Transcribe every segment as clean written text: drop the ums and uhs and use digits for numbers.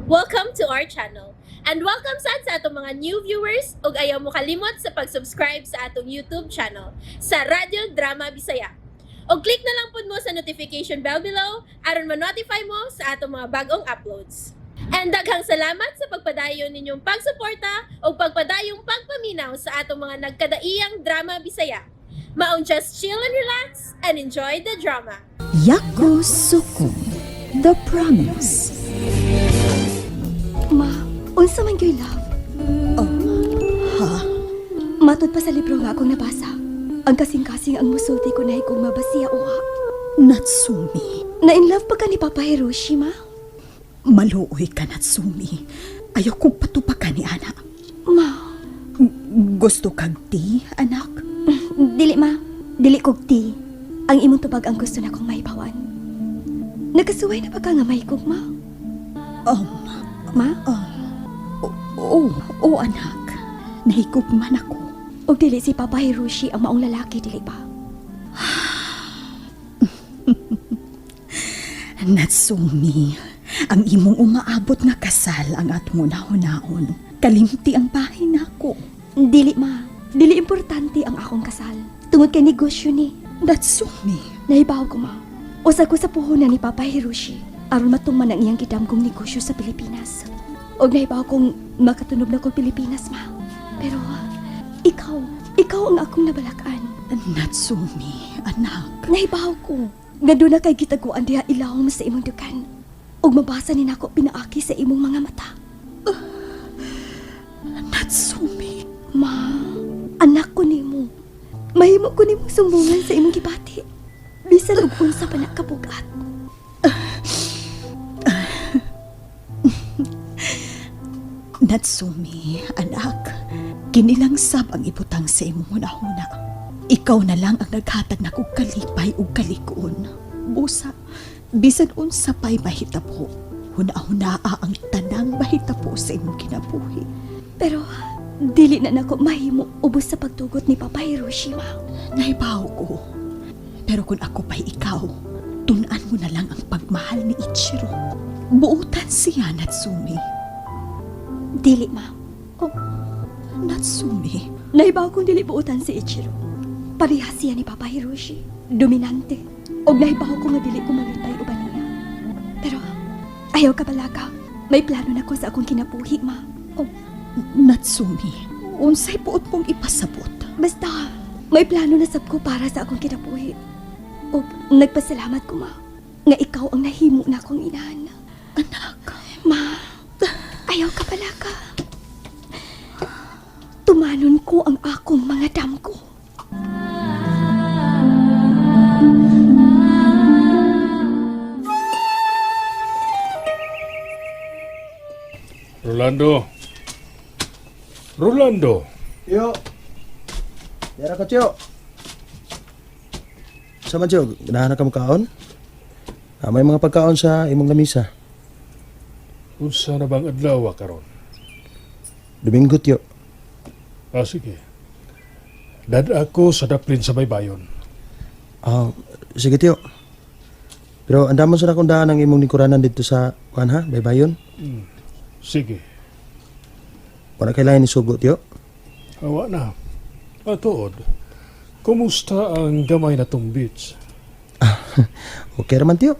Welcome to our channel. And welcome sad sa atong mga new viewers ug ayaw mo kalimot sa pag-subscribe sa atong YouTube channel sa Radyo Drama Bisaya. Og click na lang pud mo sa notification bell below aron ma-notify mo sa atong mga bagong uploads. And daghang salamat sa pagpadayon ninyong pagsuporta ug pagpadayong pagpaminaw sa atong mga nagkadaiyang drama Bisaya. Maong just chill and relax and enjoy the drama. Yakusoku, The Promise. Ma, unsa man gyud love? Oh, ha? Matod pa sa libro nga akong nabasa. Ang kasing-kasing ang musulti ko na kung mabasiya uwa. Natsumi. Na in love pa ka ni Papa Hiroshi, ma? Maluoy ka, Natsumi. Ayaw kong patupakan ni anak. Ma, Gusto kag tea, anak? dili ma. Dili kog tea. Ang imong tubag ang gusto na kong mahibawan. Nagkasuway na ba ka nga mahigog, ma? Ma? Oo, oh, anak. Nahigog man ako. Og dili si Papa Hiroshi ang maong lalaki, dili ba? Natsumi, ang imong umaabot nga kasal ang atong unahon-ahon. Kalimti ang bahay nako. Dili ma. Dili importante ang akong kasal. Tungod kay negosyo ni. Natsumi, Nahibaw ko ma. Usa ko sa puhunan ni Papa Hiroshi aron matuman ang iyang gidamgong negosyo sa Pilipinas. Og nahibaw kong makatunob na kong Pilipinas ma. Pero ikaw, ikaw ang akong nabalakan. Natsumi, anak. Nahibaw ko nga doon na kay gitaguan diha ilawom sa imong dukan. Og mabasa ni nako pinaaki sa imong mga mata. Natsumi. Ma, anak ko nimo. Mahimo ko nimong sumbungan sa imong gibati. Bisan og unsa pa na kabugat. Natsumi, anak. Kinilang sab ang ibutang sa imong hunahuna. Ikaw na lang ang naghatag na kog kalipay ug kalikuon. Busa, bisan unsa pa'y mahitabo. Hunahunaa ang tanang mahitabo sa imong kinabuhi. Pero dili na nako mahimo ubos sa pagtugot ni Papa Hiroshi ma. Naibaw ko. Pero kung ako pa'y ikaw, tunan mo na lang ang pagmahal ni Ichiro. Buutan siya, Natsumi. Dili ma. Oh, Natsumi. Nahibaw kong dili buutan si Ichiro. Parehas siya ni Papa Hiroshi. Dominante. Og nahibaw ko nga dili ko malipay uban niya. Pero ayaw ka balaka. May plano na ko sa akong kinabuhi ma. Oh, Natsumi, unsay buot mong ipasabot? Basta may plano na sab ko para sa akong kinabuhi. Og nagpasalamat ko ma nga ikaw ang nahimo na akong inahan. Anak, Ma, ayaw ka balaka. Tumanon ko ang akong mga damgo. Rolando. Rolando. Yo. Yara ka, Tiyo. Sama, Tiyo. Ganahan na ka magkaon? Ah, may mga pagkaon sa imong lamisa. Unsa na bang adlaw karon? Domingo, Tiyo. Ah, sige. Dad ako sa daplin sa baybayon. Ah, sige, Tiyo. Pero andamon sa akong daan ang imong lingkuranan dito sa kuan ha, baybayon. Sige. Wala kailangan ni sugo, Tiyo. Awa na. Atuod. Kumusta ang gamay na tong beach? Okay raman, Tiyo.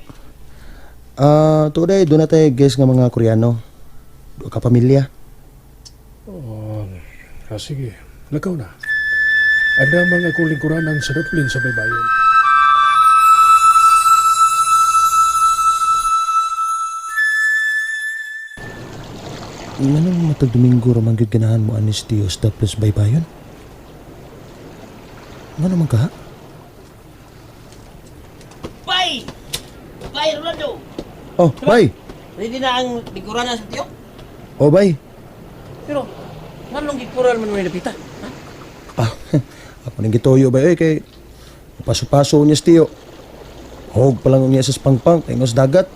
Ah, today doon na tayo guys nga mga Koreano. Duha ka pamilya. Oh, ah, sige. Lakaw na. Andamang ako lingkuranan sa daplin sa baybayon. Nganong matag Domingo ra man gyud ganahan mo anis Tiyo sa plus baybayon? Ngano man ka? ha? Bay! Bay, Rolando! Oh, bay. Ready na ang lingkuranan sa tiyo? Oh, bay. Pero, nganong gikural man mo ni Lupita? Ha? Ah, ako nang gituyo ba eh kay paso-paso niya sa tiyo. Hog pa lang niya sa pangpang tingos dagat.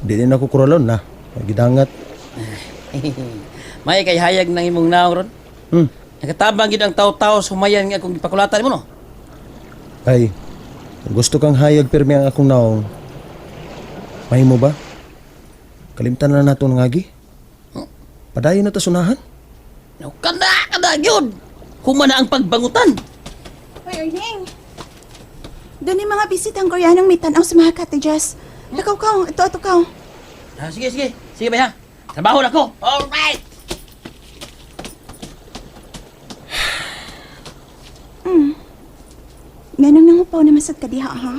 Di din ako kuralon na. Gidangat. May kay hayag ng imong naong ron. Nakatabang gid ang tao-tao sumayan nga akong gipakulatan mo no. Ay, kung gusto kang hayag pirmi ang akong naong. Mahimo ba? Kalimtan na nato ng agi. Padayon na ta sunahan. No, kana kana gyud. Human na ang pagbangutan. Hoy, Erling! Doon yung mga bisita ang Koreanong may tanaw sa mga cottages. Lakaw ka, ito, ito ka. Ah, sige, sige. Sige ba ha? Trabaho na ko. All right. Nganong nangupaw naman sad ka diha, ha?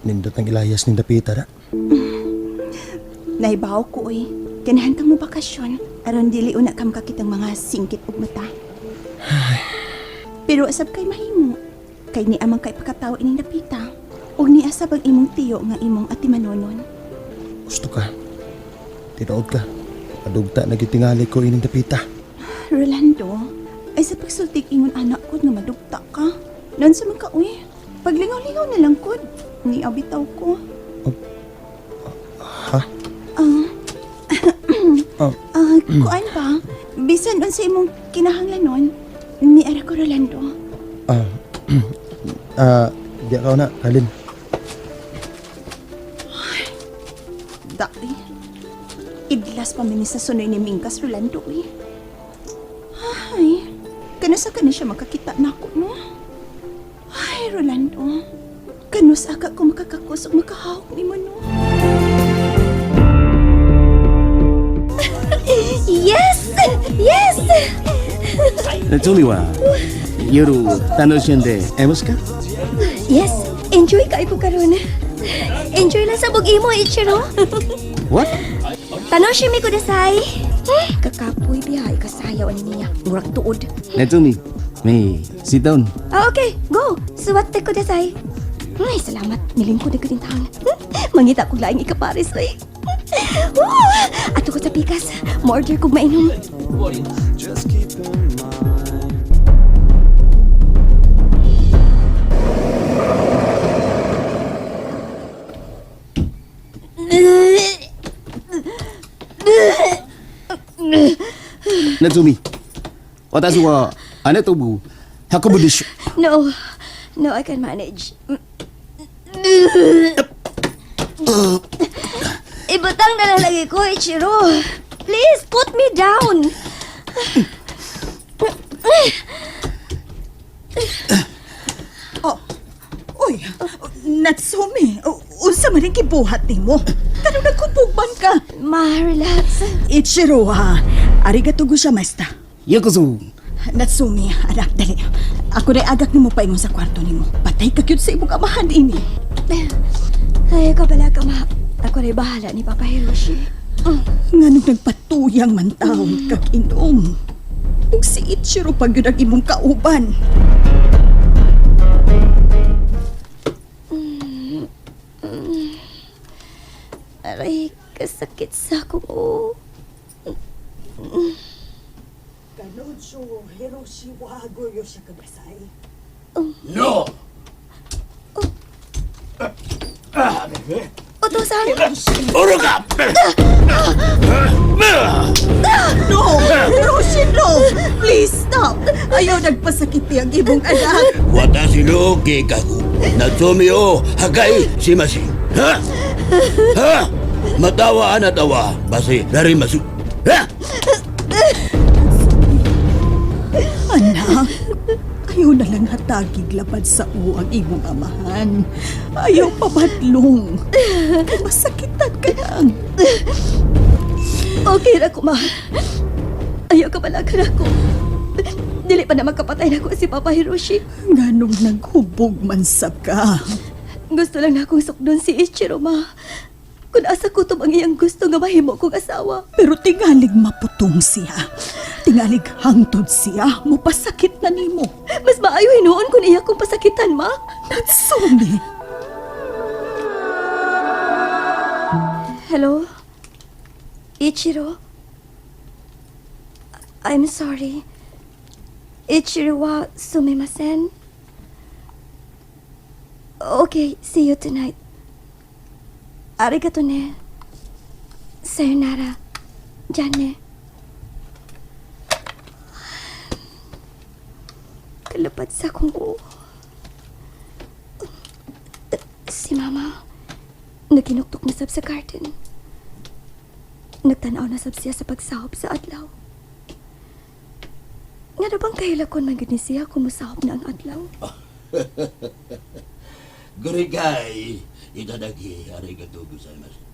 Nindot ang ilayas ning dapita ra. Naibaw ko, oy. Ganahan kang mo bakasyon. Aron dili una kam kakitang mga singkit ug mata. Pero asab kay mahimo. Kay ni amang kay pakatawo ining dapita. Ug ni asab ang imong tiyo nga imong atimanonon. Gusto ka. Tinuod ka. Padugta na gitingali ko ining dapita. Rolando, ay sa pagsultik ingon anak ko nga madugta ka. Nan sa man ka, uy. Paglingaw-lingaw na lang ko. Ni abitaw ko. Ha? Ah, Oh. ah, kuan ba? Bisan unsa imong kinahanglanon, ni ara ko Rolando. Ah, ah, di ka na, Kalin. Dai. Idlas pa man ni sa sunoy ni Mingkas Rolando, uy. Ay, kanus ka ni siya makakita nako, no? Ay, Rolando. Kanus aka ko makakakus ug makahawak nimo, no? Yes! Yes! 夏美は夜楽しんでいますか Yes! Enjoy kaayo ko karon. Enjoy lang sa imo, Ichiro. What? Tanoshimi kudasai. Eh, kakapoy biya, ikasayaw ani niya. Murag tuod. 夏美 may sit down. Ah, okay, go. Suwatte kudasai. Ay, salamat. Nilingkod na ko din taon. Mangita kog laing ikapares, oy. Woo! Ato ko sa pikas. Mo-order kog mainom. Natsumi, 私はあなたを運ぶでしょ。 No. No, I can manage. Ibutang na lang lagi ko, Ichiro. Please, put me down. Oh, uy, Natsumi, unsa man rin gibuhat nimo? Kanong nagkupugban ka? Ma, relax. Ichiro ha, arigato gozaimashita. ようこそ。 Natsumi, anak, dali. Ako na agak nimo paingon sa kwarto nimo. Patay ka gyud sa imong amahan ini. Ay, kabala ka, ma. Ako rin bahala ni Papa Hiroshi. Nganong nagpatuyang man taon kag inom. Ug si Ichiro pa gyud ang imong kauban. Aray, kasakit sa akong ulo. Kanojo Hiroshi wa goyosha kudasai. No. Otosan! Uruka. No! Hiroshi, no! Please stop! Ayaw nagpasakiti ang imong anak. 私の計画夏美を破壊しますははまたはあなたは罰せられますは Anak, ayaw na lang hatagig lapad sa u ang imong amahan. Ayaw pamadlong. Kay masakitan ka lang. Okay ra ko, ma. Ayaw ka pala ka ko. Dili pa na magkapatay na ko si Papa Hiroshi. Nganong naghubog man sab ka. Gusto lang na akong sukdon si Ichiro, ma. Kung asa kutob ang iyang gusto nga mahimo kong asawa. Pero tingalig maputong siya. Tingalig hangtod siya. Mupasakit na nimo. Mas maayo hinuon kung iya kong pasakitan, ma. Natsumi! Hello? Ichiro? I'm sorry. Ichiro wa sumimasen. Okay, see you tonight. Arigato ne. Sayonara. Jane. Kalapad sa akong ulo. Si Mama, naginuktok na sab sa garden. Nagtanaw na sab siya sa pagsahop sa adlaw. Nga na bang kahilakon man gud ni siya kung mosahop na ang adlaw? Gurigay, itadagi, arigato gozaimasu.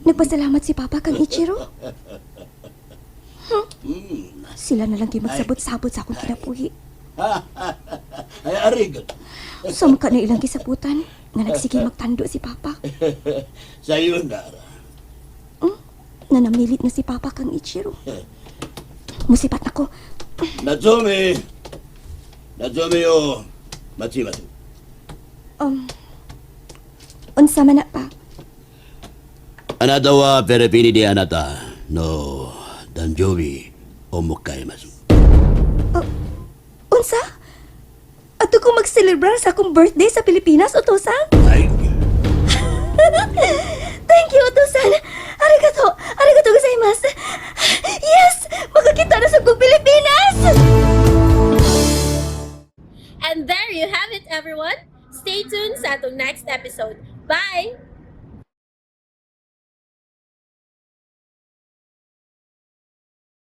Nagpasalamat si Papa kang Ichiro. Sila na lang di magsabot-sabot sa akong kinabuhi. Ay, arigato. Sumka na ilang gisabutan nga nagsige magtando si Papa. Sayonara. Nanamilit na si Papa kang Ichiro. Musipat nako. Natsumi! Natsumi o machimasu. Unsa man na pa? Anata wa Perepini de anata no danjobi o mukaimasu. Unsa? Ato ko magselebrar sa akong birthday sa Pilipinas, Otosan? Ay, Thank you, Otosan! Arigato! Arigato gozaimasu! Yes! Makakita na sa kong Pilipinas! And there you have it, everyone. Stay tuned sa atong next episode. Bye!